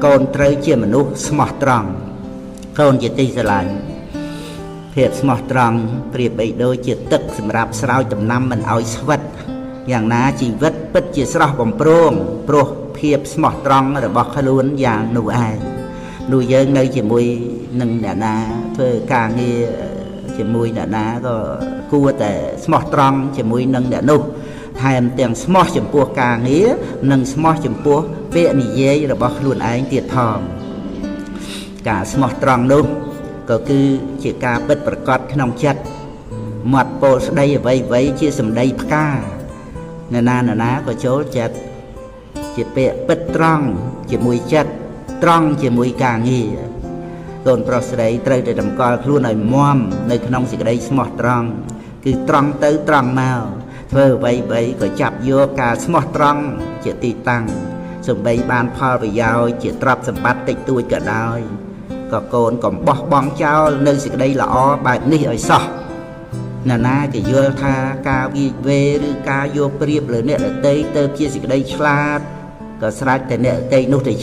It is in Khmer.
កូនត្រូវជាមនុស្សស្មោះត្រង់កូនជាទីស្រឡាញ់ភាពស្មោះត្រង់ប្រៀបបីដូចជាទឹកសម្រាប់ស្រោចដំណាំមិនឲ្យស្វិតយ៉ាងណាជីវិតពិតជាស្រស់បំព្រងព្រោះភាពស្មោះត្រង់របស់ខ្លួនយ៉ាងនោះឯងនោះយើងនៅជាមួយនឹងអ្នកណាធ្វើការងារជាមួយអ្នកណាក៏គួរតែស្មោះត្រង់ជាមួយនឹងអ្នកនោះថែមទាំងស្មោះចំពោះការងារនិងស្មោះចំពោះពាក្យនិយាយរបស់ខ្លួនឯងទៀតផងការស្មោះត្រង់នោះក៏គឺជាការពិតប្រាកដក្នុងចិត្តមាត់ពោលស្ដីអ្វីៗជាសម្ដីផ្កាអ្នកណាអ្នកណាក៏ចូលចិត្តជាពាក្យពិតត្រង់ជាមួយចិត្តត្រង់ជាមួយការងារកូនប្រុសស្រីត្រូវតែតម្កល់ខ្លួនឲ្យមាំនៅក្នុងសេចក្តីស្មោះត្រង់គឺត្រង់ទៅត្រង់មកធ្វើអ្វីៗក៏ចាប់យកការស្មោះត្រង់ជាទីតាំងសំបីបានផលប្រយោជន៍ជាទ្រព្យសម្បត្តិតិចតួចក៏ដោយក៏កូនកុំបោះបង់ចោលនៅសេចក្តីល្អបែបនេះឲ្យសោះណានាគេយល់ថាការវាយវេឬការយកប្រៀបលើអ្នកដទៃទៅជាសេចក្តីឆ្លាតក៏ស្រេចតែអ្នកដទៃនោះទៅ។